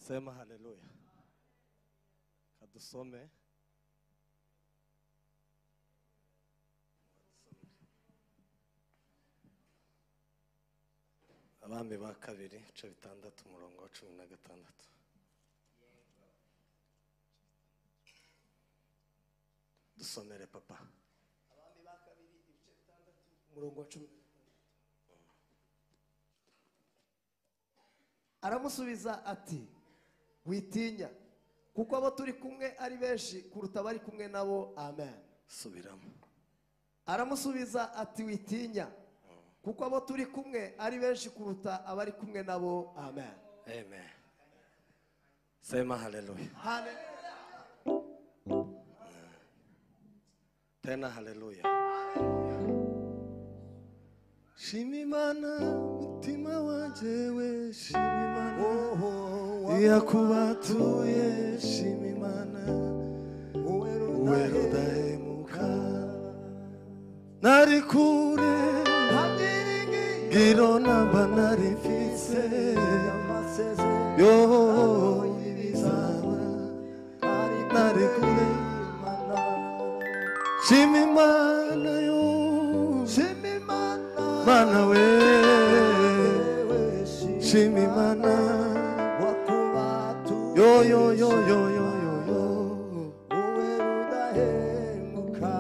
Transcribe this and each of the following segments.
Sema haleluya. Kadusome. Abami ba kabiri ibice 6 umurongo wa 16. Dusomere papa. Abami ba kabiri ibice 6 umurongo wa 10. Aramusubiza ati witinya kuko abo turi kumwe ari benshi kuruta bari kumwe nabo. Amen. Subiramo. Aramusubiza ati witinya kuko abo turi kumwe ari benshi kuruta abari kumwe nabo. Amen. Amen. Sema haleluya. Haleluya. Tena haleluya. Shima Imana mutima wanje we, shima Imana yakubatuye, shima Imana uwe rudahemuka. Nari kure ngiro namba nari mfise yo ibizaba, nari kure. Shima Imana yo, shima Imana mana we, shima Imana yo yo yo yo yo yo yo, uwe rudahemuka.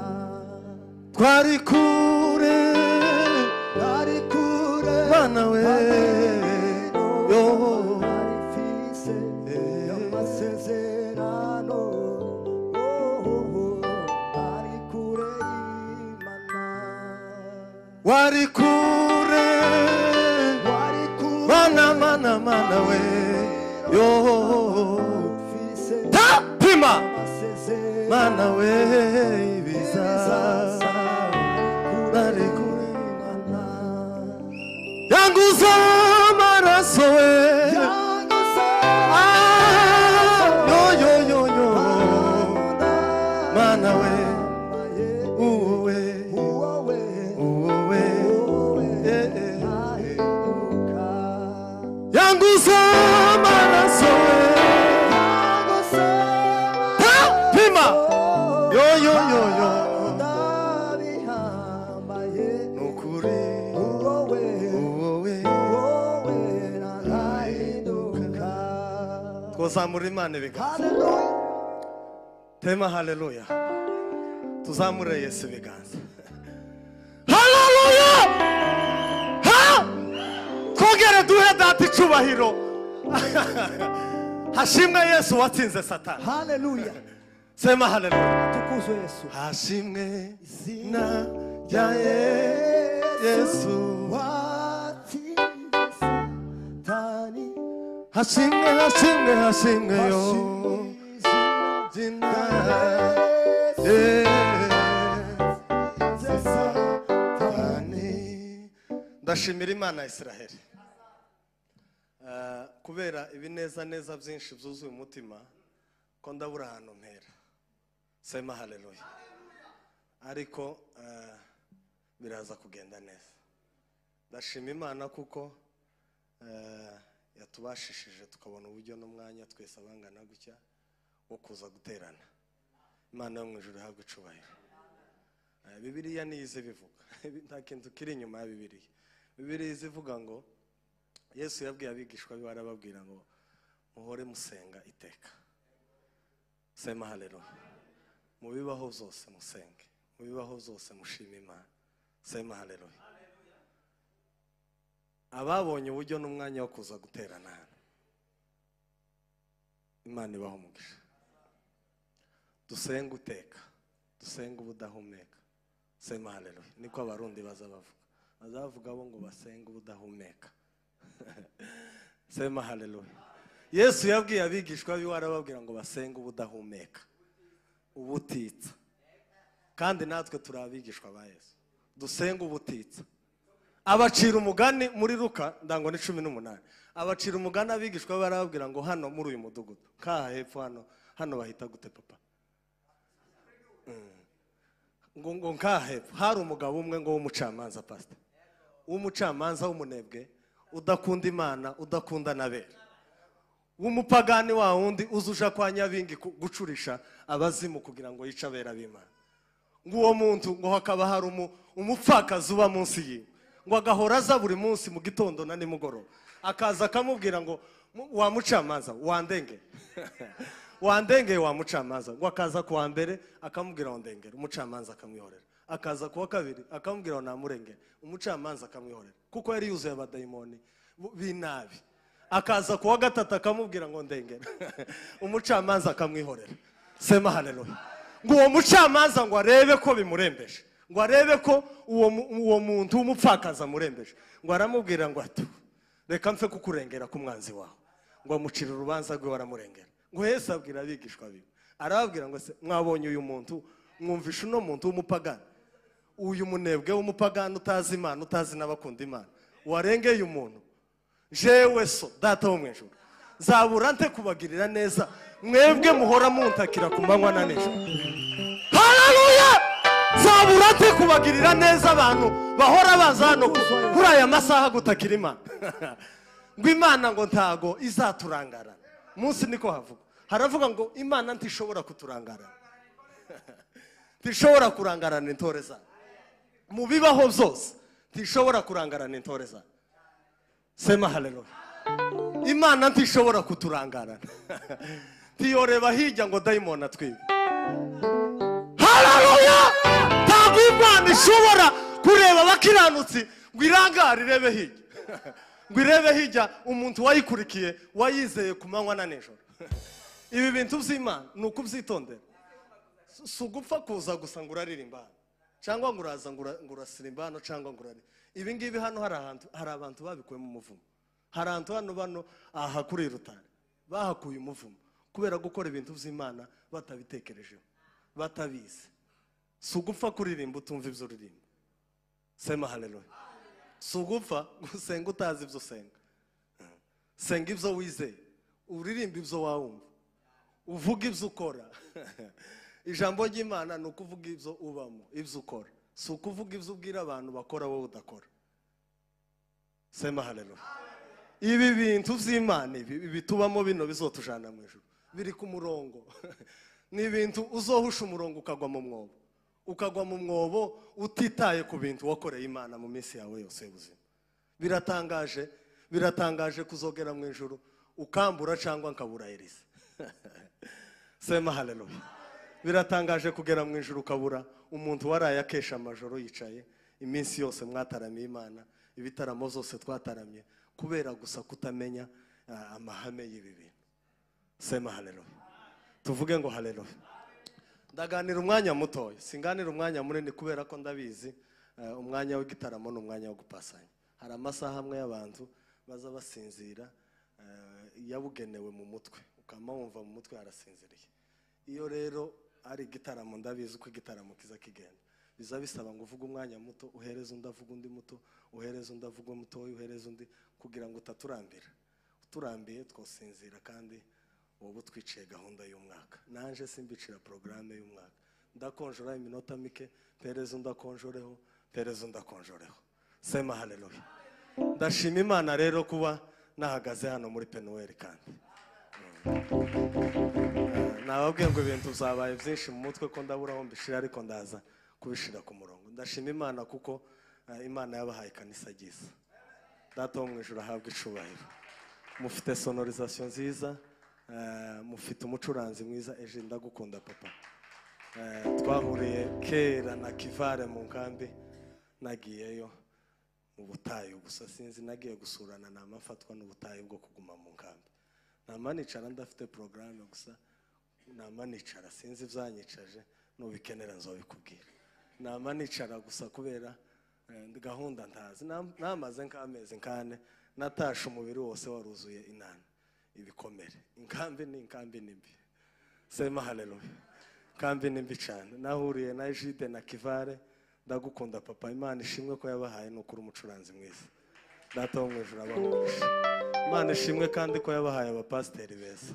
Twari kure, nari kure mana we yo, mfise amasezerano, nari kure y'Imana. Wari kure, mana mana mana we yo, tapima mana we ibizaza, nari kure. Yanguza amaraso we, yo yo yo yo, mana we uwe uwe, yanguza amaraso we, tapima yo yo yo yo, nukuri uwe twazamura Imana ibiganza. Tema haleluya. Tuzamure Yesu ibiganza. Haleluya. Ha! Twongere duhe data icubahiro. Hashimwe Yesu watsinze Satani. Haleluya. Sema haleluya. Tukuzwe Yesu. Hashimwe izina rya Yesu watsinze Satani. Hashimwe hashimwe hashimwe yo zina Satani. Ndashimira Imana ya Israheli kubera ibineza neza byinshi byuzuye umutima ko ndabura ahantu mpera. Sema haleluya. Ariko biraza kugenda neza. Ndashima Imana kuko yatubashishije tukabona uburyo n'umwanya twese abangana gutya wo kuza guterana. Imana yo mu ijuru ihabwe icubahiro. Bibiliya niyize bivuga, nta kintu kiri inyuma ya Bibiliya. Bibiliya izivuga ngo Yesu yabwiye abigishwa be arababwira ngo muhore musenga iteka. Sema haleluya. Mu bibaho byose musenge, mu bibaho byose mushime Imana. Sema haleluya. Ababonye uburyo n'umwanya wo kuza guterana hano, Imana ibaho umugisha. Dusenga uteka, dusenga ubudahumeka. Sema haleluya. Niko abarundi bazabavuga, bazavuga bo ngo basenga ubudahumeka. Sema haleluya. Yesu yabwiye abigishwa be arababwira ngo basenga ubudahumeka, ubutitsa. Kandi natwe turi abigishwa ba Yesu, dusenga ubutitsa. Abacira umugani muri Luka ndango ni 18. Abacira umugani abigishwa barababwira ngo hano muri uyu mudugudu kaha hepfo hano, hano bahita gute papa? Ngo ngo nkaha hepfo hari umugabo umwe ngo w'umucamanza, pastor, w'umucamanza w'umunebwe, udakunda Imana, udakunda n'abera. W'umupagani wa wundi uzuja kwa Nyabingi gucurisha abazimu kugira ngo yice abera b'Imana. Ngo uwo muntu ngo hakaba hari umupfakazi uba munsi yiwe, ngo agahora aza buri munsi mu gitondo na nimugoroba, akaza akamubwira ngo wa mucamanza wandenge wandenge wa mucamanza. Ngo akaza kuwa mbere akamubwira ngo ndengere, umucamanza akamwihorera. Akaza kuwa kabiri akamubwira ngo namurengere, umucamanza akamwihorera, kuko yari yuzuye abadayimoni b'inabi. Akaza kuwa gatatu akamubwira ngo ndengere, umucamanza akamwihorera. Sema haleluya. Ngo uwo mucamanza ngo arebe ko bimurembeje, ngo arebe ko uwo muntu w'umupfakazi amurembeje, ngo aramubwira ngo atu reka mfe kukurengera ku mwanzi wawe. Ngo amucira urubanza rwe baramurengera. Ngo Yesu abwira abigishwa biwe, arababwira ngo se mwabonye uyu muntu, mwumvisha uno muntu w'umupagani, uyu munebwe w'umupagani utazi Imana, utazi n'abakunda Imana, warengeye umuntu, jewe so data wo mu ijuru zabura nte kubagirira neza mwebwe muhora muntakira ku manywa na nijoro? Haleluya! Zabura nte kubagirira neza abantu bahora baza hano kuri aya masaha gutakira Imana? Ngo Imana ngo ntago izaturangara. Munsi niko havuga, haravuga ngo Imana ntishobora kuturangara, ntishobora kurangarana intore zayo mu bibaho byose, ntishobora kurangarana intore zayo. Sema haleluya. Imana ntishobora kuturangarana, ntiyoreba hirya ngo dayimoni atwibe. Haleluya! Ntabwo Imana ishobora kureba abakiranutsi ngo irangare irebe hirya, ngo irebe hirya umuntu wayikurikiye wayizeye ku manywa na nijoro. Ibi bintu by'Imana ni ukubyitondera, si ugupfa kuza gusa ngo uraririmba hano, cyangwa ngo uraza ngo urasirimba hano, cyangwa ngo urari ibi ngibi hano. Hari abantu babikuyemo umuvumo, hari ahantu hano bano aha kuri rutare bahakuye umuvumo kubera gukora ibintu by'Imana batabitekerejeho, batabizi. Si ugupfa kuririmba utumva ibyo uririmba. Sema haleluya. Si ugupfa gusenga utazi ibyo usenga. Senga ibyo wizeye, uririmba ibyo wawumva, uvuga ibyo ukora. Ijambo ry'Imana ni ukuvuga ibyo ubamo, ibyo ukora, si ukuvuga ibyo ubwira abantu bakora wowe udakora. Sema haleluya. Ibi bintu by'Imana ibi bitubamo bino bizotujana mu ijuru, biri ku murongo. Ni ibintu uzohusha umurongo ukagwa mu mwobo, ukagwa mu mwobo utitaye ku bintu wakoreye Imana mu minsi yawe yose y'ubuzima. Biratangaje, biratangaje kuzogera mu ijuru ukambura cyangwa nkabura Elisa. Sema haleluya. Biratangaje kugera mu ijuru ukabura umuntu waraye akesha amajoro yicaye iminsi yose mwataramiye Imana, ibitaramo zose twataramye, kubera gusa kutamenya amahame y'ibi bintu. Sema haleluya. Tuvuge ngo haleluya. Ndaganira umwanya mutoya, singanira umwanya munini kubera ko ndabizi umwanya w'igitaramo ni umwanya wo gupasanya. Hari amasaha amwe y'abantu baza basinzira yabugenewe mu mutwe, ukama wumva mu mutwe harasinziriye. Iyo rero ari igitaramo ndabizi uko igitaramo kiza kigenda, biza bisaba ngo uvuge umwanya muto, uhereze undi avuga undi muto, uhereze undi avuga muto, uhereze undi, kugira ngo utaturambira. Uturambiye twosinzira kandi wowe utwiciye gahunda y'umwaka. Nanje simbicira porogaramu y'umwaka, ndakonjora iminota mike, mpereze undi akonjoreho, mpereze undi akonjoreho. Sema haleluya. Ndashima Imana rero kuba nahagaze hano muri Penuel. Kandi nababwiye ngo ibintu byabaye byinshi mu mutwe ko ndabura aho mbishira, ariko ndaza kubishira ku murongo. Ndashima Imana kuko Imana yabahaye ikanisa ryiza. Data wo mu ijuru ahabwe icubahiro. Mufite sonorisation nziza, mufite umucuranzi mwiza. Eje ndagukunda papa. Twahuriye kera na Kivare mu nkambi, nagiyeyo mu butayu gusa sinzi, nagiye gusurana nama mfatwa n'ubutayu bwo kuguma mu nkambi. Nama nicara ndafite programme gusa, nama nicara sinzi ibyanyicaje, nubikenera nzobikubwira. Nama nicara gusa kubera gahunda ntazi. Namaze nk'amezi nkane natashe umubiri wose waruzuye inana ibikomere. Inkambi ni inkambi ni mbi. Sema haleluya. Inkambi ni mbi cyane. Nahuriye na Jide na Kivare. Ndagukunda papa, Imana ishimwe ko yabahaye nukuri umucuranzi mwiza. Data wo mu ijuru abamugisha. Imana ishimwe kandi ko yabahaye abapasiteri beza,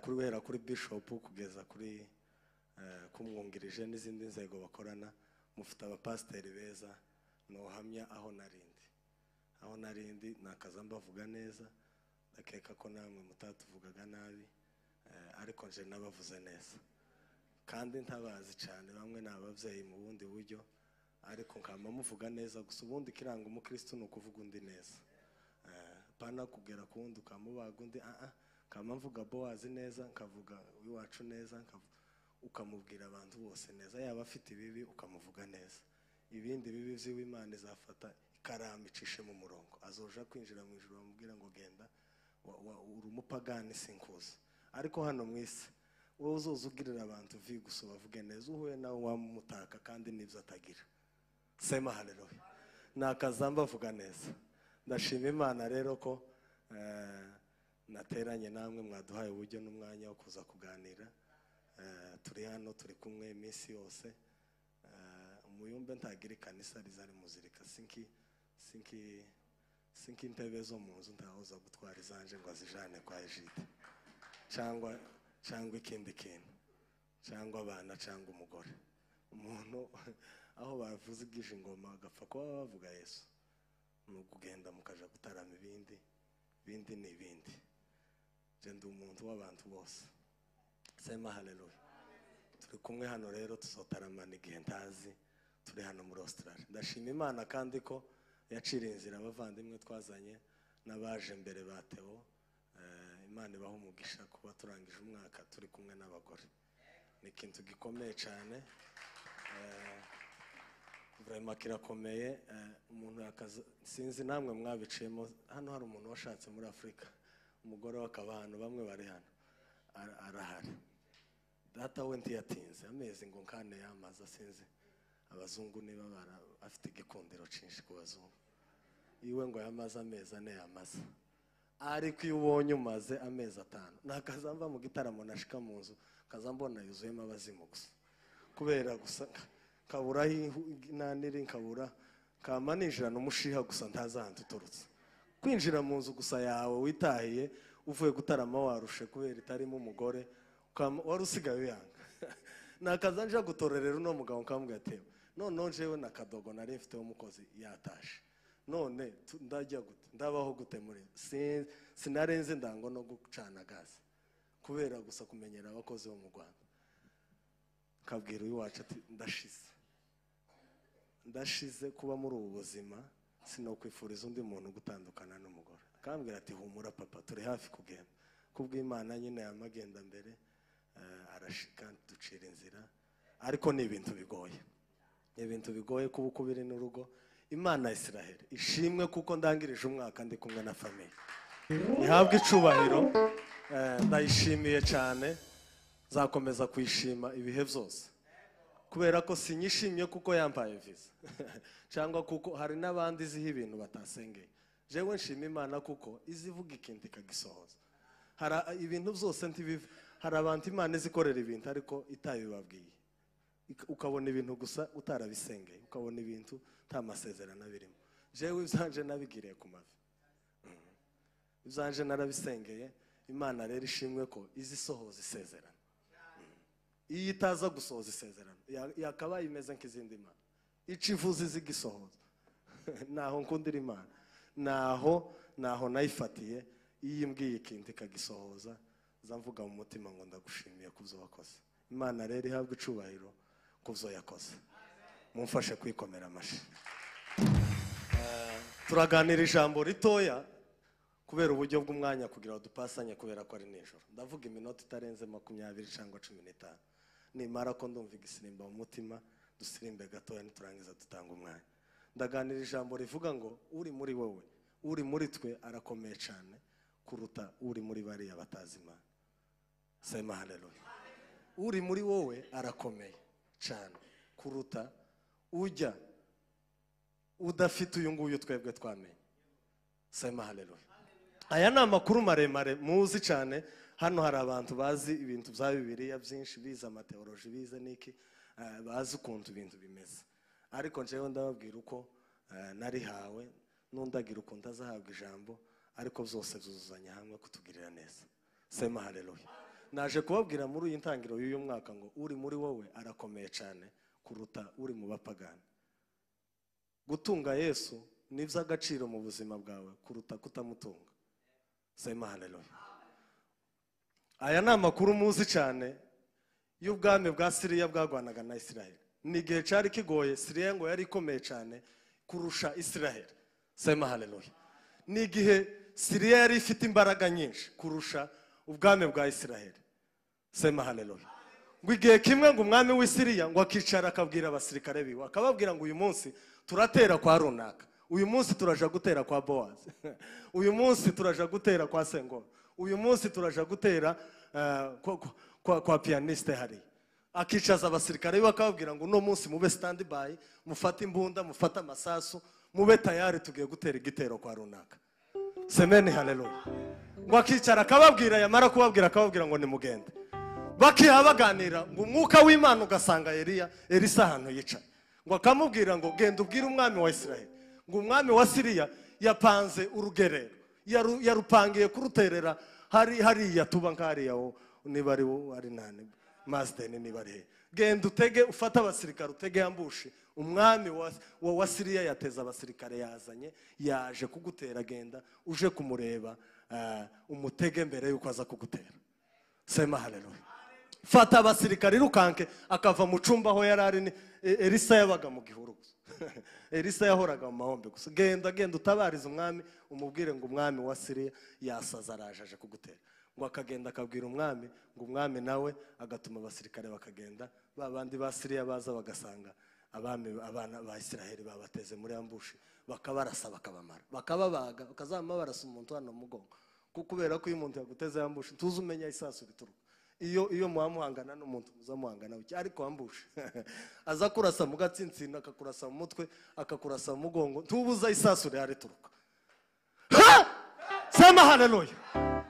kubera kuri bishop kugeza kuri kumwungirije n'izindi nzego bakorana. Mufite abapasiteri beza, nohamya aho narindi, aho narindi nakaza mbavuga neza. Ndakeka ko namwe mutatuvugaga nabi, ariko nje nabavuze neza kandi ntabazi cyane. Bamwe ni ababyeyi mu bundi buryo, ariko nkama muvuga neza gusa. Ubundi kiranga umukristo ni ukuvuga undi neza, pana kugera ku wundi ukamubaga undi. Nkama mvuga Bowazi neza, nkavuga iwacu neza, ukamubwira abantu bose neza, yaba afite ibibi ukamuvuga neza. Ibindi bibi by'Imana izafata ikaramu icishe mu murongo, azoja kwinjira mu ijuru bamubwira ngo genda uri umupagani sinkuzi. Ariko hano mu isi wowe uzoza ugirira abantu vi gusa bavuge neza, uhuye nawe wamutaka kandi n'ibyo atagira. Sema haleluya. Nakazamba vuga neza. Ndashima Imana rero ko nateranye namwe, mwaduhaye uburyo n'umwanya wo kuza kuganira. Turi hano turi kumwe iminsi yose. Umuyumbe ntagira ikanisa rizari muzirika, sinki intebe zo mu nzu ntahoza gutwara izanje ngo azijane kwa Egide cyangwa ikindi kintu cyangwa abana cyangwa umugore. Umuntu aho bavuzigije ingoma agapfa kuba bavuga Yesu, ni ukugenda mukaja gutarama ibindi bindi ni ibindi. Je ndi umuntu w'abantu bose. Sema haleluya. Turi kumwe hano rero tuzotaramana igihe ntazi, turi hano muri Australia. Ndashima Imana kandi ko yaciriye inzira abavandimwe twazanye n'abaje mbere ba Theo. Imana ibaha umugisha kuba turangije umwaka turi kumwe n'abagore. Ni ikintu gikomeye cyane, vraiment kirakomeye. Umuntu yakaza, sinzi namwe mwabiciyemo hano, hari umuntu washatse muri Afrika umugore wakaba hano, bamwe bari hano arahari. Data we ntiyatinze amezi ngo nkane yamaza, sinzi abazungu niba bara afite igikundiro cinshi ku bazungu, iwe ngo yamaze amezi ane yamaze. Ariko iyo ubonye umaze amezi 5, nakazamba mu gitaramo nashika mu nzu kazambona yuzuyemo abazimu gusa, kubera gusa kabura inaniri, nkabura kama ninjira n'umushiha gusa ntazahantu uturutse. Kwinjira mu nzu gusa yawe witahiye uvuye gutarama warushe kubera itarimo umugore, wari usigaye uyanga. Nakaza nja gutorerera uno mugabo nkambwira ati none njewe na kadogo nari mfite umukozi yatashe, none ndajya gute, ndabaho gute muri sinarenze ndango no gucana gaze kubera gusa kumenyera abakozi bo mu Rwanda. Kabwira uyu wacu ati ndashize kuba muri ubu buzima, sinokwifuriza undi muntu gutandukana n'umugore. Akambwira ati humura papa, turi hafi kugenda. Kubw'Imana nyine yamagenda mbere, arashika ducira inzira. Ariko ni ibintu bigoye, ni ibintu bigoye kuba ukubiri n'urugo. Imana Israel ishimwe kuko ndangirije umwaka ndi kumwe na famille, ihabwe icubahiro. Ndayishimiye cyane, zakomeza kuyishima ibihe byose, kubera ko sinyishimye kuko yampaye visa cyangwa kuko hari n'abandi ziha ibintu batasengeye. Jewe nshima Imana kuko izivuga ikintu ikagisohoza. Hari ibintu byose ntibiva, hari abantu Imana izikorera ibintu ariko itabibabwiye, ukabona ibintu gusa utarabisengeye, ukabona ibintu nta masezerano birimo. Jewe ibyanje nabigiriye ku mavi, ibyanje narabisengeye. Imana rero ishimwe ko izisohoza isezerano. Iyo itaza gusohoza isezerano yakabaye imeze nk'izindi mana, icivuze izigisohoza. Naho nkundira Imana, naho nayifatiye. Iyo imbwiye ikintu ikagisohoza, zamvuga mu mutima ngo ndagushimiye kubyo wakoze. Imana rero ihabwe icubahiro kubyo yakoze. Mumfashe kwikomera amashi. Turaganira ijambo ritoya kubera uburyo bw'umwanya kugira ngo dupasanye, kubera ko ari nijoro. Ndavuga iminota itarenze 20 cyangwa 15. Nimara ko ndumva igisirimba mu mutima, dusirimbe gatoya niturangiza dutanga umwanya. Ndaganira ijambo rivuga ngo uri muri wowe, uri muri twe arakomeye cyane kuruta uri muri bariya batazi Imana. Sema haleluya. Uri muri wowe arakomeye cyane kuruta ujya udafite uyu nguyu twebwe twamenye. Sema haleluya. Aya ni amakuru maremare muzi cyane. Hano hari abantu bazi ibintu bya Bibiliya byinshi, bize amateoloji, bize niki, bazi ukuntu ibintu bimeze. Ariko njewe ndababwira uko narihawe, nundagira ukuntu azahabwa ijambo, ariko byose byuzuzanya hamwe kutugirira neza. Sema haleluya. Naje kubabwira muri iyi ntangiriro y'uyu mwaka ngo uri muri wowe arakomeye cyane kuruta uri mu bapagani. Gutunga Yesu ni iby'agaciro mu buzima bwawe kuruta kutamutunga. Sema haleluya. Aya ni amakuru muzi cyane y'ubwami bwa Siriya bwagwanaga na Israel. Ni igihe cyari kigoye, Siriya ngo yari ikomeye cyane kurusha Israel. Sema haleluya. Ni igihe Siriya yari ifite imbaraga nyinshi kurusha ubwami bwa Israel. Sema haleluya. Ngo igihe kimwe ngo umwami w'i Siriya ngo akicara akabwira abasirikare biwe, akababwira ngo uyu munsi turatera kwa runaka, uyu munsi turaja gutera kwa Boaz, uyu munsi turaja gutera kwa Sengoro, uyu munsi turaja gutera kwa pianiste hari. Akicaza abasirikare biwe akababwira ngo uno munsi mube stand by, mufate imbunda, mufate amasasu, mube tayari tugiye gutera igitero kwa runaka. Semeni haleluya. Ngo akicara akababwira, yamara kubabwira akababwira ngo nimugende. Bakiha baganira ngo umwuka w'Imana ugasanga Eliya, Elisa ahantu yicaye. Ngo akamubwira ngo genda ubwire umwami wa Israel ngo umwami wa Siriya yapanze urugerero, yarupangiye kuruterera hari hariya tuba nkariya niba ari ari nani Mazdeni niba ari he. Genda utege ufate abasirikare utege ambushi, umwami wa Siriya yateza abasirikare yazanye yaje kugutera, genda uje kumureba umutege mbere yuko aza kugutera. Sema haleluya. Fata abasirikare irukanke akava mu cumba aho yari ari. Elisa yabaga mu gihuru gusa. Elisa yahoraga mu mahombe gusa. Genda genda utabariza umwami umubwire ngo umwami wa Siriya yasaza araje aje kugutera. Ngo akagenda akabwira umwami, ngo umwami nawe agatuma abasirikare bakagenda, ba bandi ba Siriya baza bagasanga abami abana ba Israel babateze muri ambushi, bakabarasa bakabamara, bakababaga, bakazama barasa umuntu hano mugongo. Kuko kubera ko uyu muntu yaguteze ambushi tuzi umenya isasu rituruka. Iyo muhamuhangana n'umuntu muzamuhangana buke, ariko ambushe aza kurasa mu gatsintsino, akakurasa mu mutwe, akakurasa mu mugongo, ntubuza isasu rituruka. Sema haleluya.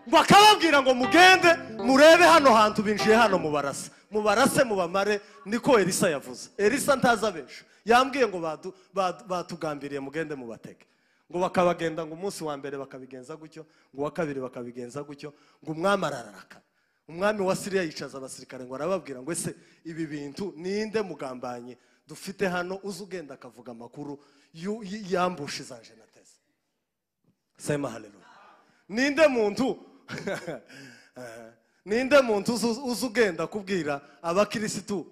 Ngo akababwira ngo mugende murebe hano hantu binjiye hano mubarasa, mubarase mubamare. Niko Elisa yavuze. Elisa ntazabesha, yambwiye ngo batugambiriye mugende mubatege. Ngo bakabagenda ngo umunsi wa mbere bakabigenza gutyo, ngo wa kabiri bakabigenza gutyo, ngo umwami arararaka. Umwami wa Siriya yicaza abasirikare ngo arababwira ngo ese ibi bintu ninde mugambanye dufite hano uzi ugenda akavuga amakuru yambushe zanje nateze. Sema haleluya. Ninde muntu ninde muntu uzi ugenda kubwira abakirisitu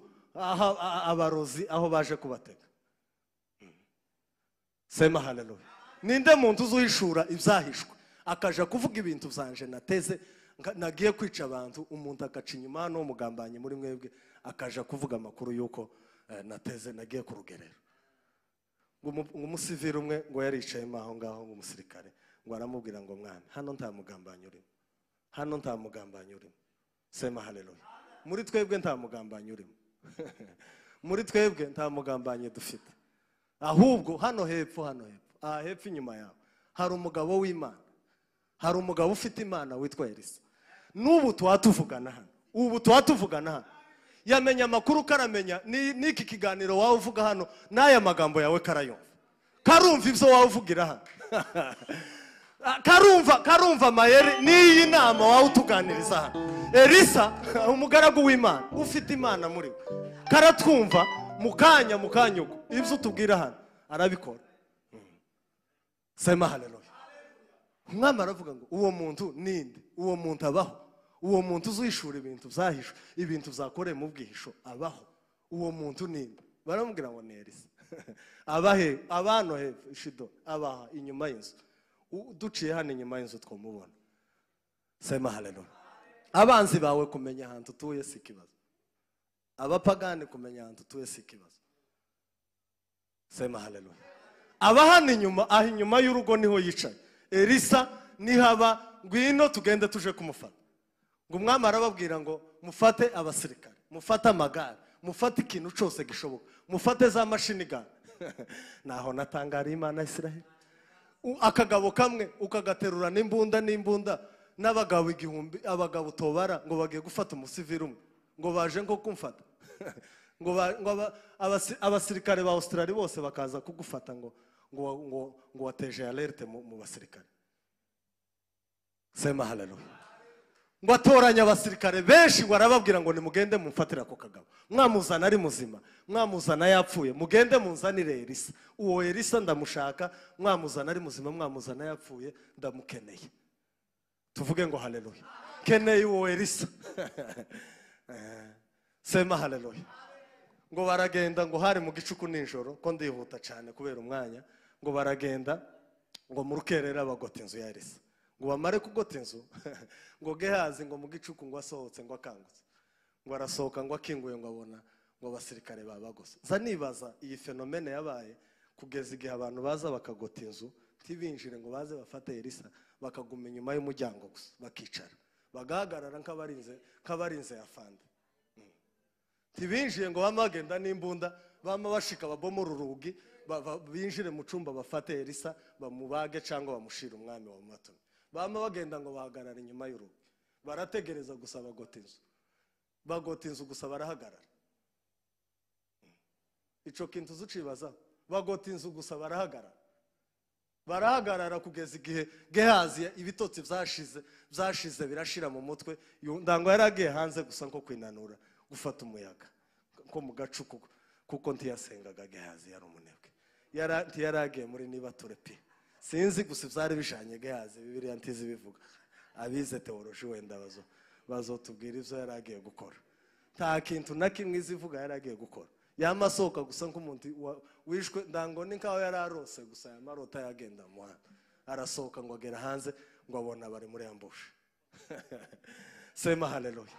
abarozi aho baje kubatega? Sema haleluya. Ninde muntu uzuhishura ibyahishwe akaja kuvuga ibintu byanje nateze nagiye kwica abantu, umuntu akaca inyuma no mugambanye muri mwebwe akaja kuvuga amakuru yuko nateze nagiye ku rugerero. Ngo umusivire umwe ngo yaricaye aho ngaho ngo umusirikare ngo aramubwira ngo mwami hano nta mugambanye urimo, hano nta mugambanye urimo. Sema haleluya. Muri twebwe nta mugambanye urimo. Muri twebwe nta mugambanye dufite, ahubwo hano hepfo, hano hepfo, aha hepfo inyuma yawe hari umugabo w'Imana, hari umugabo ufite Imana witwa Elisa. N'ubu tuba hano, ubu tuba tuvugana hano, yamenya amakuru karamenya n'iki kiganiro wawe uvuga hano n'aya magambo yawe karayumva, karumva ibyo wawe uvugira hano, karumva amayeri n'iyi nama wawe utuganiriza hano. Elisa umugaragu w'Imana ufite Imana muri we karatwumva mukanya mukanyuko ibyo utubwira hano arabikora. Sema haleluya. Umwami aravuga ngo uwo muntu ninde? Uwo muntu abaho? Uwo muntu uzishura ibintu byahishwe, ibintu byakoreye mu bwihisho abaho? Uwo muntu ninde? Baramubwira ngo ni Elisa. Abahe abano hepfo ishido abaha inyuma y'inzu, duciye hano inyuma y'inzu twamubona. Sema haleluya. Abanzi bawe kumenya ahantu utuye si ikibazo, abapagani kumenya ahantu utuye si ikibazo. Sema haleluya. Aba hano inyuma, aho inyuma y'urugo niho yicaye Elisa, nihaba ngwino tugende tuje kumufata. Ngo umwami arababwira ngo mufate abasirikare, mufate amagare, mufate ikintu cyose gishoboka, mufate za mashini gani. Naho natangariye Imana Israel. Akagabo kamwe ukagaterura n'imbunda n'imbunda n'abagabo igihumbi, abagabo tobara ngo bagiye gufata umusivili umwe, ngo baje ngo kumfata. Ngo abasirikare ba Australia bose bakaza kugufata ngo ngo ngo ngo wateje alerte mu basirikare. Sema haleluya. Ngo atoranya abasirikare benshi ngo arababwira ngo nimugende mumfatira ako kagabo, mwamuzana ari muzima, mwamuzana yapfuye, mugende munzanire Elisa. Uwo Elisa ndamushaka, mwamuzana ari muzima, mwamuzana yapfuye, ndamukeneye. Tuvuge ngo haleluya. Keneye uwo Elisa. Sema haleluya. Ngo baragenda, ngo hari mu gicuku nijoro, ko ndihuta cyane kubera umwanya. Ngo baragenda ngo mu rukerera bagota inzu ya Elisa. Ngo bamare kugota inzu, ngo Gehazi ngo mu gicuku ngo asohotse ngo akangutse, ngo arasohoka ngo akinguye ngo abona ngo abasirikare babagose. Nza nibaza iyi phenomene yabaye kugeza igihe abantu baza bakagota inzu ntibinjire ngo baze bafate Elisa, bakaguma inyuma y'umuryango gusa bakicara, bagahagarara nk'abarinze afande. Ntibinjiye ngo bamagenda n'imbunda, bama bashika babomora urugi, binjire mu cumba bafate Elisa bamubage cyangwa bamushira umwami wa matumye. Bama bagenda ngo bahagarara inyuma y'urugi, barategereza gusa bagota inzu, bagota inzu gusa barahagarara. Ico kintu uzucibaza, bagota inzu gusa barahagarara, barahagarara kugeza igihe Gehazi ibitotsi byashize birashira mu mutwe. Ndango yaragiye hanze gusa nko kwinanura gufata umuyaga nko mu gacuku, kuko ntiyasengaga. Gehazi yari umunebwe, ntiyaragiye muri niba turepi sinzi gusa byari bishanye Gehazi. Bibiliya ntizi bivuga, abize teoloji wenda bazotubwira ivyo yaragiye gukora. Nta kintu na kimwe izivuga yaragiye gukora, yamasohoka gusa nk'umuntu wishwe. Ndango ni nkaho yararose gusa, yamarota yagenda mu muhanda, arasohoka ngo agera hanze ngo abona bari muri ambush. Sema haleluya.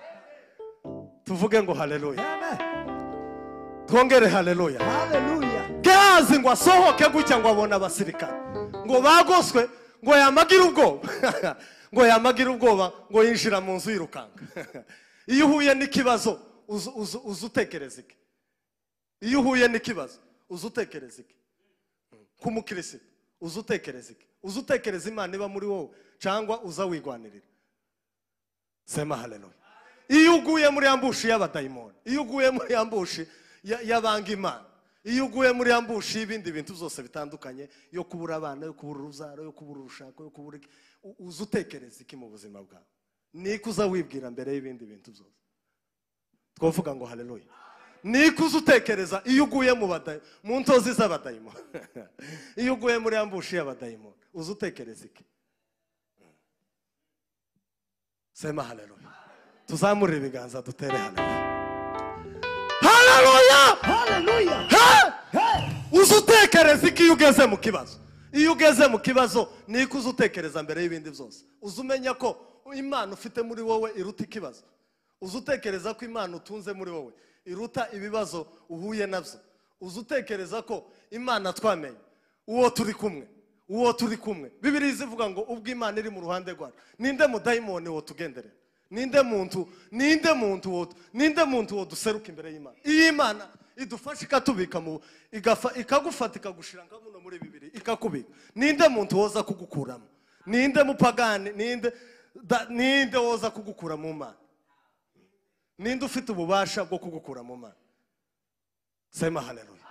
Tuvuge ngo haleluya. Twongere haleluya. Haleluya. Gehazi ngo asohoke gutya ngo abona abasirikare ngo bagoswe, ngo yamagira ubwoba ngo yamagira ubwoba ngo yinjira mu nzu yirukanga. Iyo uhuye n'ikibazo uzutekereza iki? Iyo uhuye n'ikibazo uzutekereza iki? K'umukristo uzutekereza iki? Uzutekereza Imana iba muri wowe cyangwa uza wigwanirira? Sema haleluya. Iyo uguye muri ambushi y'abadayimoni, iyo uguye muri ambushi y'abanga Imana, iyo uguye muri ambushi y'ibindi bintu byose bitandukanye, yo kubura abana, yo kubura urubyaro, yo kubura urushako, yo kubura, uzutekereza iki mu buzima bwawe? Niko uza wibwira mbere y'ibindi bintu byose. Twavuga ngo haleluya. Niko uzutekereza iyo uguye mu ntozi z'abadayimoni, iyo uguye muri ambushi y'abadayimoni, uzutekereza iki? Sema haleluya. Tuzamure ibiganza dutere haleluya. Haleluya! Haleluya! Uzutekereza iki iyo ugeze mu kibazo? Iyo ugeze mu kibazo niko uzutekereza mbere y'ibindi byose. Uzumenya ko Imana ufite muri wowe iruta ikibazo. Uzutekereza ko Imana utunze muri wowe iruta ibibazo uhuye nabyo. Uzutekereza ko Imana twamenye uwo turi kumwe, uwo turi kumwe. Bibiliya izivuga ngo ubwo Imana iri mu ruhande rwacu, ninde mudayimoni wo tugenderera? Ninde muntu, ninde muntu wo, ninde muntu wo duseruka imbere y'Imana? Iyi Imana idufasha ikatubika mu ikagufata ikagushira nka muno muri bibiri ikakubika. Ninde muntu woza kugukuramo? Ninde mupagani, ninde woza kugukura mu Mana? Ninde ufite ububasha bwo kugukura mu Mana? Sema haleluya.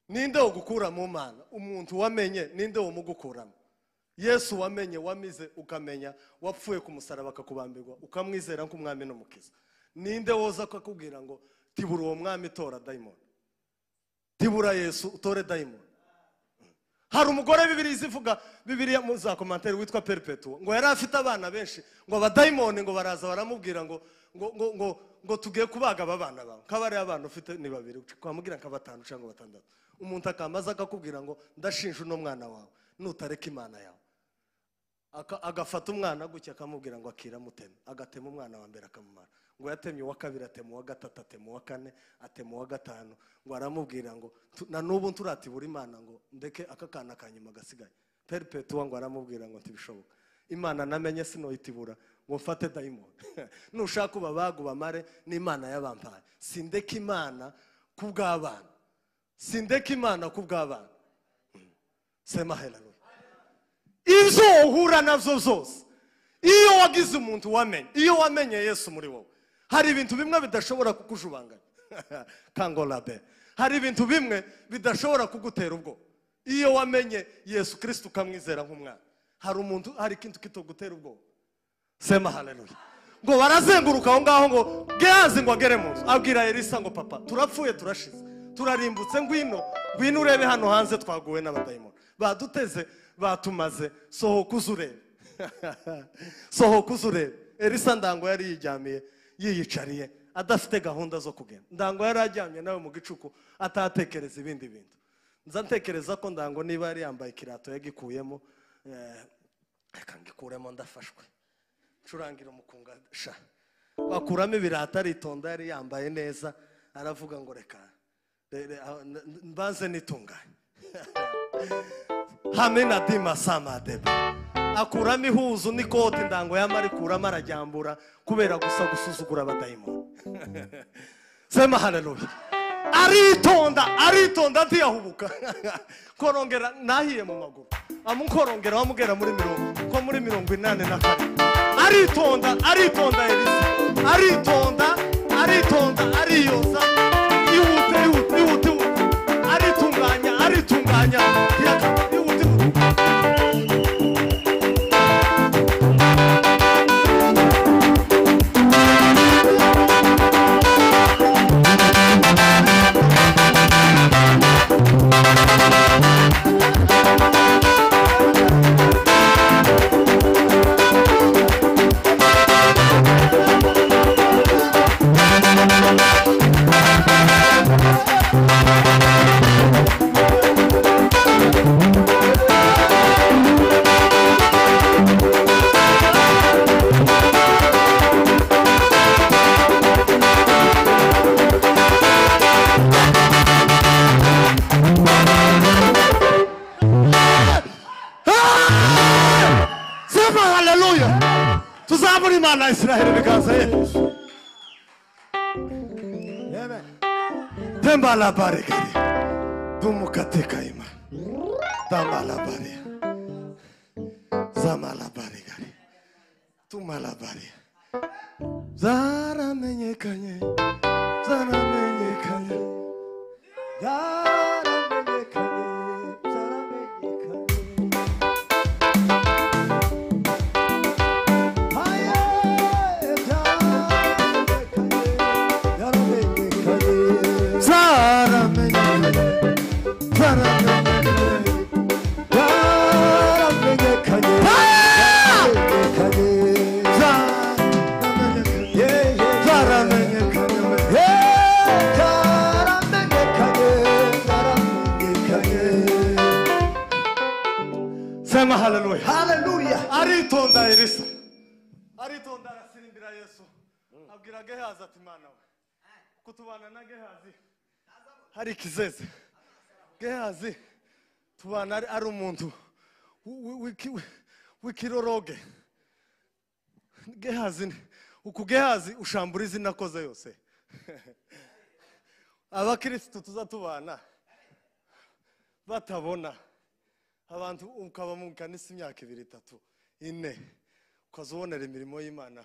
Ninde ugukura mu Mana? Umuntu wamenye ninde womugukuramo? Yesu wamenye, wamize ukamenya, wapfuye ku musaraba akakubambirwa, ukamwizera nk'umwami n'umukiza. Ninde woza akakubwira ngo tibura uwo mwami tora dayimoni, tibura Yesu utore dayimoni? Hari umugore Bibiliya izivuga, Bibiliya mu za commentaire witwa Perpetua, ngo yari afite abana benshi, ngo abadayimoni ngo baraza baramubwira ngo ngo ngo ngo ngo tugiye kubaga aba bana bawe, kabari abana ufite ni babiri, kwamubwira nka batanu cyangwa batandatu. Umuntu akamaza akakubwira ngo ndashinja uno mwana wawe nutareka Imana yawe. Agafata umwana gutya akamubwira ngo akira muteme, agatema umwana wa mbere akamumara, ngo yatemye uwa kabiri, atema uwa gatatu, atema uwa kane, atema uwa gatanu, ngo aramubwira ngo na n'ubu nturatibura Imana ngo ndeke aka kana kanyuma gasigaye. Perpetua ngo aramubwira ngo ntibishoboka, Imana namenye sinoyitibura ngo mfate dayimoni. Nushaka ubabaga ubamare n'Imana yabampaye, sindeka Imana kubw'abana, sindeka Imana kubw'abana. Sema haleluya. Ibyo uhura navyo byose, iyo wagize umuntu wamenye, iyo wamenye Yesu muri wowe, hari ibintu bimwe bidashobora kukujubanganya. Kangolabe. Hari ibintu bimwe bidashobora kugutera ubwo. Iyo wamenye Yesu Kristo ukamwizera nk'umwana, hari umuntu, hari ikintu kitogutera ubwo. Sema haleluya. Ngo barazenguruka aho ngaho ngo Gehazi ngo agere mu nzu, abwira Elisa ngo papa turapfuye turashize, turarimbutse, ngwino ngwino urebe hano hanze twaguwe n'abadayimoni, baduteze batumaze, sohoka uzurebe. Sohoka uzurebe. Elisa Ndango yari yiryamiye, yiyicariye, adafite gahunda zo kugenda. Ndango yari aryamye nawe mu gicuku, atatekereza ibindi bintu. Nza ntekereza ko Ndango niba yari yambaye ikirato yagikuyemo, reka ngikuremo ndafashwe. Ncurangira umukunga sha. Bakuramo ibirato aritonda, yari yambaye neza, aravuga ngo reka mbanze nitunganye. Hamena dima sama deba. Akuramo ihuzu n'ikoti Ndango yamara ikuramo arajyambura kubera gusa gusuzugura abadayimoni. Sema haleluya. Aritonda, aritonda ntiyahubuka. Korongera nahiye mu maguru. Amukorongera wamugera muri mirongo ko muri 84. Aritonda, aritonda Elisa. Aritonda, aritonda, ariyoza. Ihute, ihute, ihute. Aritunganya, aritunganya. Ihute, ihute. Imana Israel biganza ye. Amen. Temba la barikari. Dumukateka ima. Tamba la bari. Zama la barikari. Tuma la bari. Zara menyekanye. Zara menyekanye. Zara menyekanye. Zara menyekanye. Sema haleluya. Haleluya. Aritonda Elisa. Aritonda arasirimbira Yesu. Abwira Gehazi ati mana we. Kutubana na Gehazi hari ikizeze. Gehazi tubana ari umuntu w'ikiroroge. Gehazi uku Gehazi ushambura izina koze yose. Abakristo tuzatubana batabona. Abantu ukaba mu kanisa imyaka 2 3 4 ukazobonera imirimo y'Imana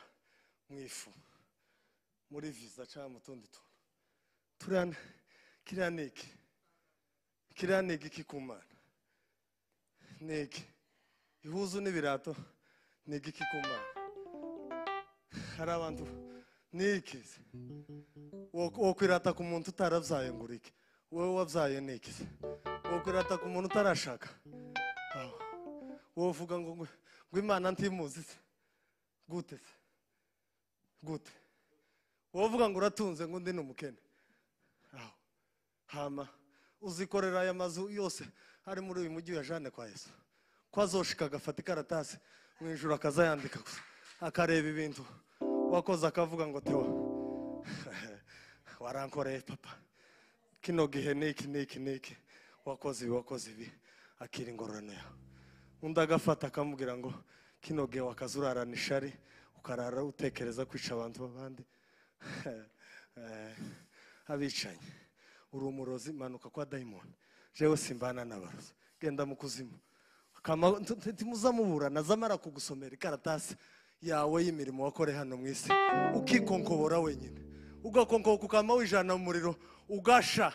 mu ifu muri visa cyangwa mu tundi tuntu. Turana kiriya niki kikumana niki ihuzu n'ibirato niki kikumana. Hari abantu nikize wokwirata ku muntu utarabyaye ngo urike, wowe wabyaye nikize. Wokwirata ku muntu utarashaka, wovuga ngo Imana ntimuzi se gute se gute. Wovuga ngo uratunze ngo ndi n'umukene. Hama uzikorera aya mazu yose ari muri uyu mujyi wa Jeanne kwa Yesu. Ko azoshika agafata ikaratasi mu ijuru akazayandika gusa, akareba ibintu wakoze akavuga ngo Theo warankoreye papa, kino gihe niki niki niki wakoze ibi wakoze ibi, akira ingororano yawe. Undi agafata akamubwira ngo kino gihe wakazurarana ishari, ukarara utekereza kwica abantu b'abandi abicanyi, uri umurozi, manuka kwa dayimoni, jewe simbana n'abarozi, genda mu kuzimu. Ntimuzamuburana, azamara kugusomera ikaratasi yawe y'imirimo wakore hano mu isi, ukikonkobora wenyine, ugakonkoka ukama wijana mu muriro, ugasha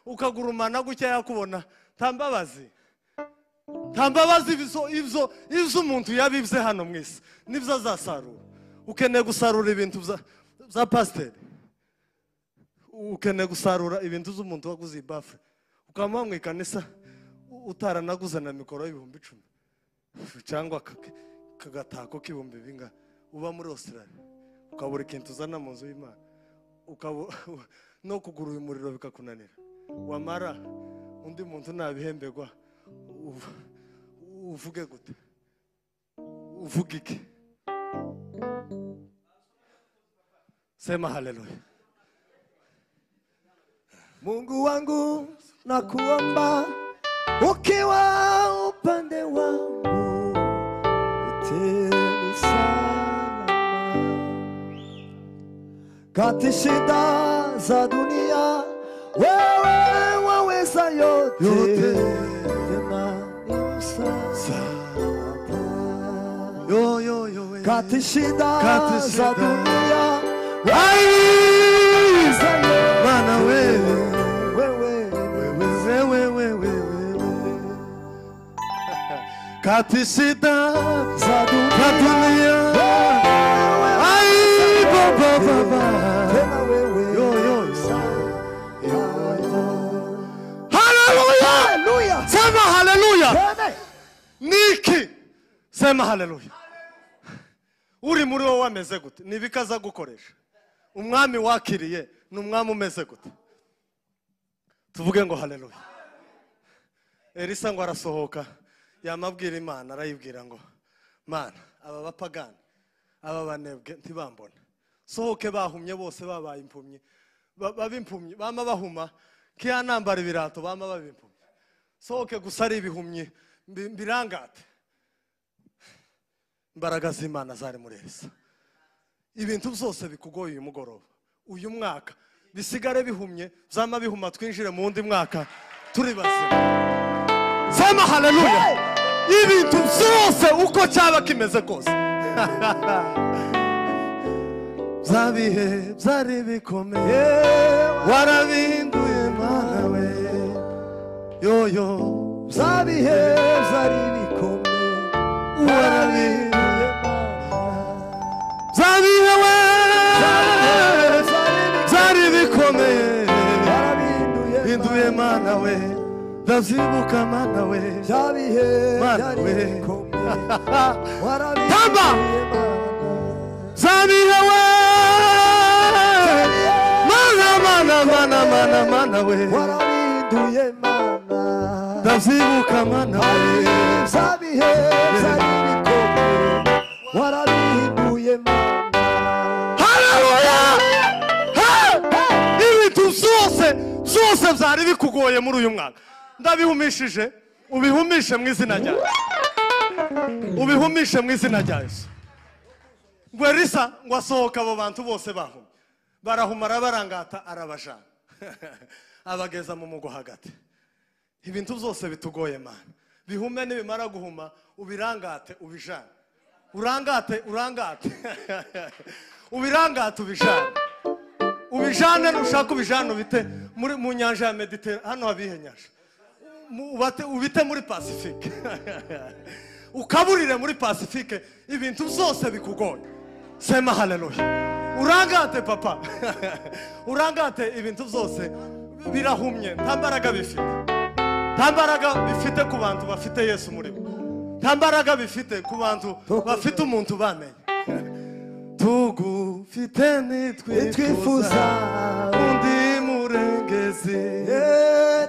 ukagurumana gutya yakubona. Nta mbabazi, nta mbabazi. Ibyo umuntu yabibye hano mu isi nibyo azasarura. Ukeneye gusarura ibintu bya pasiteri, ukeneye gusarura ibintu z'umuntu waguze ibafure, ukaba mu ikanisa utaranaguze na mikoro y'ibihumbi 10 cyangwa Kagatako k'ibihumbi binga uba muri Australia ukabura ikintu uzana mu nzu y'Imana, no kugura uyu muriro bikakunanira, wamara undi muntu nabihembegwa uvuge gute, uvuge iki? Sema haleluya. Mungu wangu nakuomba ukiwa upande wangu uteni salama kati shida za dunia, wewe waweza yote, tena ni msaada. Yo yo yo, kati shida za dunia, waweza yote, Bwana wewe wewe wewe wewe wewe, kati shida za dunia, ai baba baba, tena wewe yo yo yo. Haleluya, haleluya, sema haleluya. Niki sema haleluya. Uri muri wowe ameze gute? Nibikaza gukoresha umwami wakiriye ni umwami umeze gute? Tuvuge ngo haleluya. Elisa ngo arasohoka yamabwira Imana, arayibwira ngo Mana, aba bapagani aba banebwe ntibambona, sohoke bahumye bose babaye impumyi, babimpumyi bama bahuma kiyanambara ibirato bama babimpumyi, sohoke gusa ari ibihumyi mbirangate. Imbaraga z'Imana zari muri Elisa. Ibintu byose bikugoye uyu mugoroba, uyu mwaka bisigare bihumye, zama bihuma twinjire mu wundi mwaka turi bazima. Sema haleluya. Ibintu byose uko cyaba kimeze kose, byabihe byari bikomeye, warabihinduye Mana we, yo yo, byabihe byari bikomeye, warabihinduye Mana, byabihe we byari bikomeye, hinduye Mana we, ndavyibuka Mana we, byabihe Mana byari we, bikomeye, Tamba! warabihinduye Mana, byabihe we Mana Mana Mana Mana Mana we, warabihinduye Mana, ndavyibuka Mana we, byabihe byari bikomeye, warabihinduye Mana. Haleluya. Ibintu byose byose byari bikugoye muri uyu mwaka ndabihumishije, ubihumishe mu izina rya Yesu, ubihumishe mu izina rya Yesu. Ngo Elisa ngo asohoka abo bantu bose bahumye, barahuma arabarangata arabajana abageza mu mugo hagati. Ibintu byose bitugoye Mana, bihume, nibimara guhuma ubirangate ubijane, urangate urangate ubirangate ubijane, ubijane nushaka ubijane ubite muri mu nyanja ya Mediterane, hano habihe nyanja, ubite muri Pacifique, ukaburire muri Pacifique ibintu byose bikugoye. Sema haleluya. Urangate papa, urangate ibintu byose birahumye, nta mbaraga bifite, nta mbaraga bifite ku bantu bafite Yesu muri bo, nta mbaraga bifite ku bantu bafite umuntu bamenye. Tugufite Nitwifuza undi murengezi,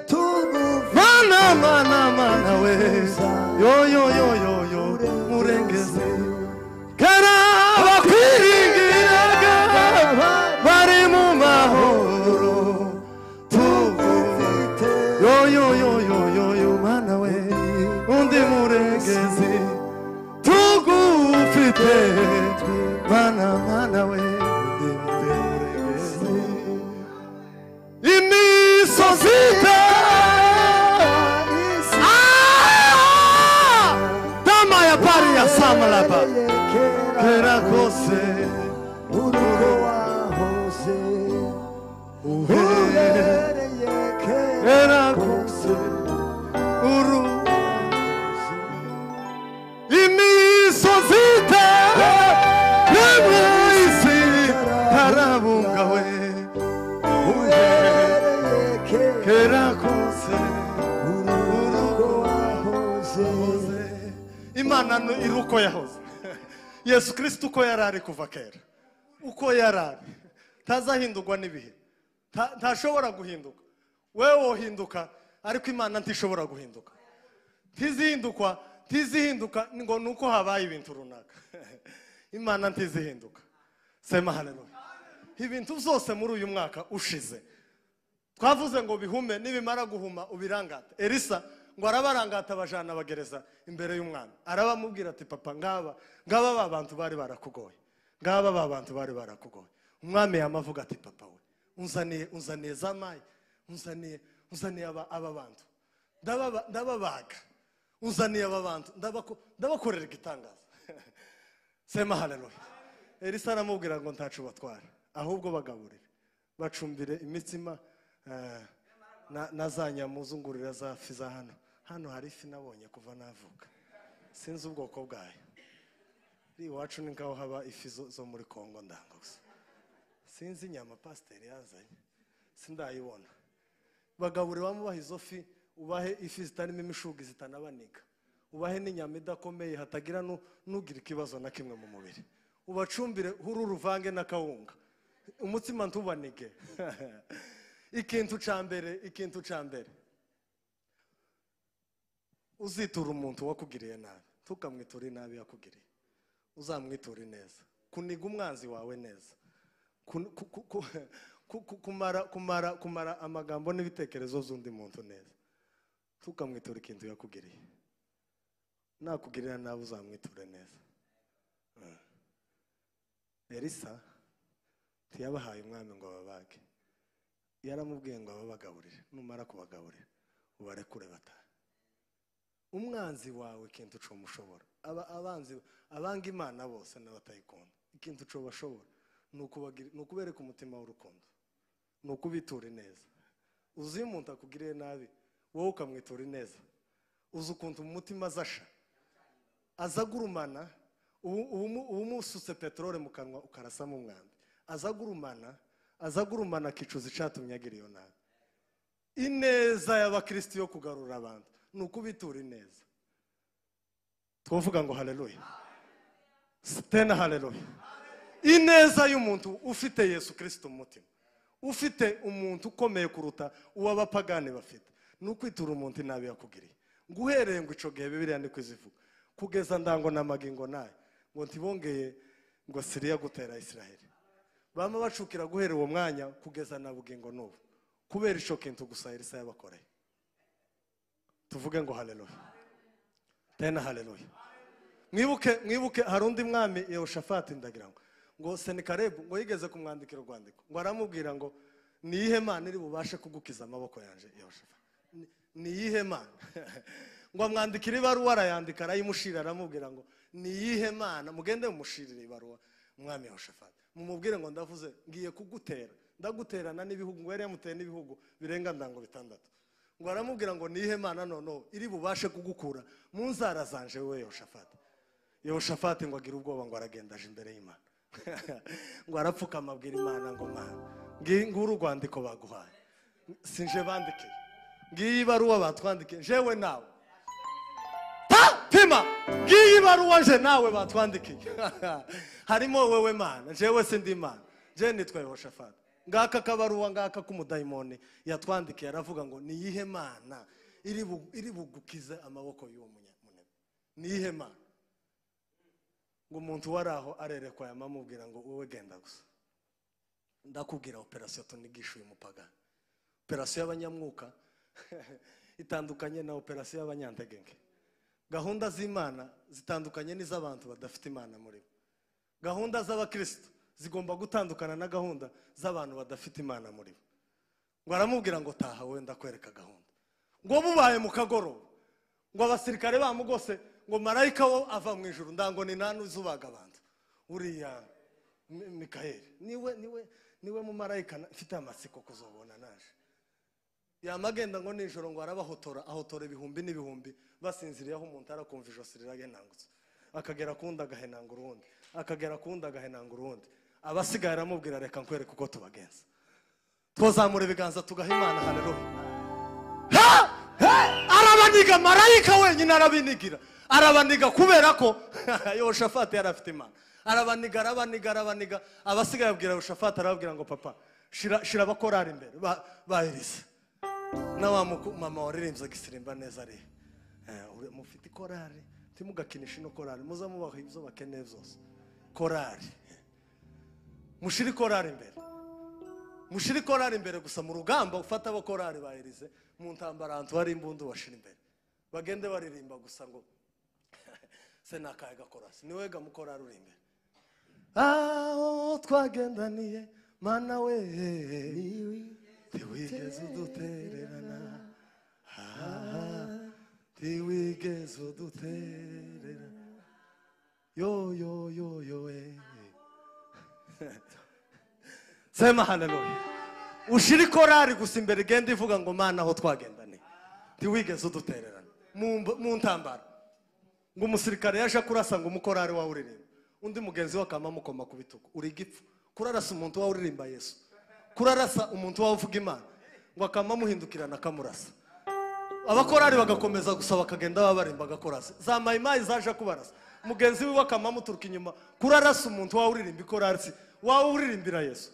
tugufite Mana Mana Mana we, yo yo yo yo yo murengezi, kera bakwiringiraga bari mu mahoro, tugufite yo yo yo yo yo yo Mana we, undi murengezi, tugufite Mana Mana we, undi murengezi, imisozi dama ya pari ya samalaba kera kose urugo wahoze, uhereye uhereye kera kose uru imisozi rimwe isi karabunga we, uhereye kera kose urugo wahoze, Imana iri uko yahoze. Yesu Kristo uko yarari kuva kera, uko yarari ntazahindurwa n'ibihe, ntashobora guhinduka. Wewe wohinduka ariko Imana ntishobora guhinduka. Ntizihindukwa, ntizihinduka ngo nuko habaye ibintu runaka. Imana ntizihinduka. Sema haleluya. Ibintu byose muri uyu mwaka ushize twavuze ngo bihume, nibimara guhuma ubirangate. Elisa ngo arabarangata bajana bagereza imbere y'umwami, arabamubwira ati papa ngaba ngaba ba bantu bari barakugoye, ngaba ba bantu bari barakugoye. Umwami yamavuga ati papa we unzaniye, unzaniye zamayi, unzaniye, unzaniye aba bantu, ndababaga, unzaniye aba bantu ndabakorera igitangaza. Sema haleluya. Elisa aramubwira ngo ntacu batwara, ahubwo bagaburire, bacumbire imitsima na za nyamuzungurira za fi za hano. Hano hari ifi nabonye kuva navuka, sinzi ubwoko bwayo. Iwacu ni nkaho haba ifi zo muri Kongo ndanga gusa, sinzi inyama pasiteri yazanye sindayibona. Bagabure bamubaha izo fi, ubahe ifi zitarimo imishugi zitanabaniga, ubahe n'inyama idakomeye hatagira nugira ikibazo na kimwe mu mubiri, ubacumbire huru ruvange na kawunga, umutsima ntubanige. Ikintu ca mbere, ikintu ca mbere, uzitura umuntu wakugiriye nabi, tukamwitura inabi yakugiriye, uzamwitura neza. Kuniga umwanzi wawe neza, kumara kumara amagambo n'ibitekerezo z'undi muntu neza, tukamwitura ikintu yakugiriye. Nakugirira nabi uzamwiture neza. Elisa ntiyabahaye umwami ngo babage, yaramubwiye ngo ababagaburire, numara kubagaburira ubarekure batahe. Umwanzi wawe ikintu cyo mushobora, abanzi abanga Imana bose n'abatayikunda, ikintu cyo bashobora ni ukubereka umutima w'urukundo, ni ukubitura neza. Uzi iyo umuntu akugiriye nabi wowe ukamwitura neza, uzi ukuntu mu mutima azasha azagurumana. Ubu musutse peteroli mu kanwa ukarasamo umwambi, azagurumana, azagurumana akicuza icatumye agira iyo nabi. Ineza y'abakristo yo kugarura abantu ni ukubitura ineza. Twovuga ngo haleluya, tena haleluya. Ineza y'umuntu ufite Yesu Kristo mu mutima, ufite umuntu ukomeye kuruta uw'abapagani bafite, ni ukwitura umuntu inabi yakugiriye. Nguhereye ngo ico gihe Bibiliya niko izivuga, kugeza ndango na magingo nayo ngo ntibongeye ngo Siriya gutera Israheli. Bama bacukira guhera uwo mwanya kugeza na bugingo n'ubu, kubera ico kintu gusa Elisa yabakoreye. Tuvuge ngo haleluya, tena haleluya. Mwibuke, mwibuke hari undi mwami Yehoshafati, ndagira ngo Senikarebu ngo yigeze kumwandikira urwandiko, ngo aramubwira ngo niyihe Mana iri bubashe kugukiza amaboko yanje Yehoshafati, niyihe Mana? Ngo amwandikira ibaruwa, arayandika arayimushira, aramubwira ngo niyihe Mana, mugende mumushirire ibaruwa umwami Yehoshafati, mumubwire ngo ndavuze ngiye kugutera, ndaguterana n'ibihugu. Ngo yari yamuteye n'ibihugu birenga ndango 6. Ngo aramubwira ngo niyihe Mana noneho iri bubashe kugukura mu nzara zanje wewe Yehoshafati. Yehoshafati ngo agira ubwoba, ngo aragenda aje imbere y'Imana, ngo arapfukama abwira Imana ngo Mana nguru urwandiko baguhaye sinje bandikiye, ngiyi ibaruwa batwandikiye jewe nawe, pima ngiyi ibaruwa nje nawe batwandikiye, harimo wewe Mana, jewe sindi Imana, je nitwa Yehoshafati. Ngaka kabaruwa ngaka k'umudayimoni yatwandikiye, aravuga ngo niyihe Mana iri bugukize amaboko y'uwo munebe, niyihe Mana? Ngo umuntu wari aho arerekwa yamamubwira ngo wowe genda gusa, ndakubwira operasiyo tunigisha uyu mupagani. Operasiyo y'abanyamwuka itandukanye na operasiyo y'abanyantegenge. Gahunda z'Imana zitandukanye n'iz'abantu badafite Imana muri bo. Gahunda z'abakristo zigomba gutandukana na gahunda z'abantu badafite Imana muri bo. Ngo aramubwira ngo taha wowe ndakwereka gahunda. Ngo bubaye mu kagoroba, ngo abasirikare bamugose, ngo marayika wo ava mu ijuru, ndango ni nani uzubaga abantu, uriya Mikayeli niwe, niwe, niwe mu marayika mfite amatsiko kuzobona naje. Yamagenda ngo nijoro ngo arabahotora, ahotora ibihumbi n'ibihumbi basinziriyeho, umuntu arakumva ijosi riragenangutse, akagera kundi agahenanga urundi, akagera kundi agahenanga urundi. Abasigaye aramubwira reka nkwereke uko tubagenza. Twazamura ibiganza tugaha Imana haleluya. Arabaniga marayika wenyine arabinigira, Arabaniga kubera ko Yehoshafati yari afite Imana. Arabaniga arabaniga arabaniga, abasigaye abwira Yehoshafati, arababwira ngo papa shira abakorari imbere ba Elisa. Na wa mama waririmbye gisirimba neza ari mufite korari, timugakinisha ino korari, muza mubaha ibyo bakeneye byose. Korari mushiri korari imbere, mushiri korari imbere gusa mu rugamba. Ufata abakorari ba Elise mu ntambara ahantu hari imbundu bashira imbere, bagende baririmba gusa ngo se nakaye gakorasi niwe ga mukorari uri imbere. Aho twagendaniye Mana we ntiwigeze udutererana, ntiwigeze udutererana, yo yo yo yo we. Sema haleluya. Ushiri korari gusa imbere igenda ivuga ngo Mana aho twagendaniye ntiwigeze udutererana mu ntambara. Ngo umusirikare yaje kurasa ngo umukorari wawe uririmba, undi mugenzi we akamamukoma ku bitugu, uri gipfu kurarasa umuntu wawe uririmba Yesu, kurarasa umuntu wawe uvuga Imana, ngo akamamuhindukirana akamurasa. Abakorari bagakomeza gusa bakagenda babarimba agakorasi, za mayimayi zaje kubarasa, mugenzi we akamamuturuka inyuma, kurarasa umuntu wawe uririmba ikorasi wawe uririmbira Yesu,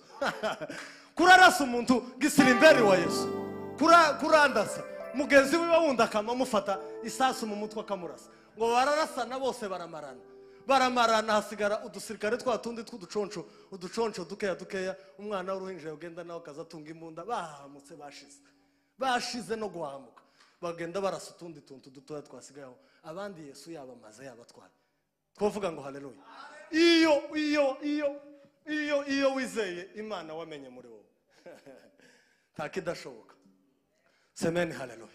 kurarasa umuntu gisirimberi wa Yesu, kurandasa mugenzi we wundi akamamufata isasu mu mutwe akamurasa. Ngo bararasana bose baramarana, baramarana, hasigara udusirikare twa tundi tw'uduconco, uduconco dukeya dukeya. Umwana w'uruhinja ugenda nawe akazatunga imbunda, bahamutse bashize, bashize no guhamuka, bagenda barasa utundi tuntu dutoya twasigayeho, abandi Yesu yabamaze yabatwaye. Twavuga ngo haleluya. Iyo iyo iyo iyo iyo wizeye Imana wamenye muri wowe nta kidashoboka. Semeni haleluya.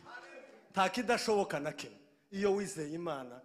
Nta kidashoboka na kimwe iyo wizeye Imana.